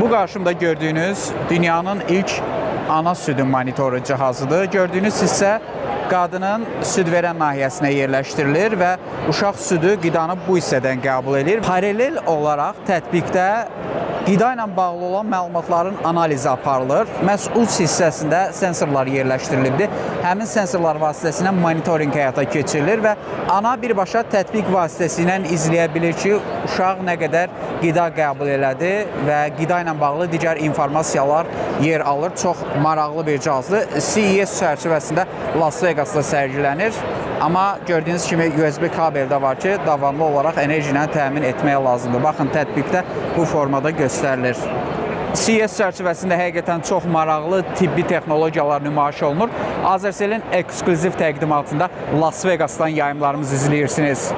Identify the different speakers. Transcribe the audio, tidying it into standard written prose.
Speaker 1: Bu qarşımda gördüyünüz dünyanın ilk ana südü monitoru cihazıdır. Gördüyünüz hissə qadının süd verən nahiyəsinə yerləşdirilir və uşaq südü qidanı bu hissədən qəbul edir. Paralel olaraq tətbiqdə qida ilə bağlı olan məlumatların analizi aparılır. Məhz uc hissəsində sensorlar yerləşdirilibdir. Həmin sensorlar vasitəsilə monitorinq həyata keçirilir və ana birbaşa tətbiq vasitəsilə izləyə bilir ki, uşaq nə qədər qida qəbul elədi və qida ilə bağlı digər informasiyalar yer alır. Çox maraqlı bir cihazdır. CES çərçivəsində Las Vegasda sərgilənir. Amma gördüyünüz kimi USB kabel də var ki, davamlı olaraq enerji ilə təmin etmək lazımdır. Baxın, tətbiqdə bu formada göstərilir. CES çərçivəsində həqiqətən çox maraqlı tibbi texnologiyalar nümayiş olunur. Azərselin eksklüziv təqdimatında Las Vegasdan yayımlarımızı izləyirsiniz.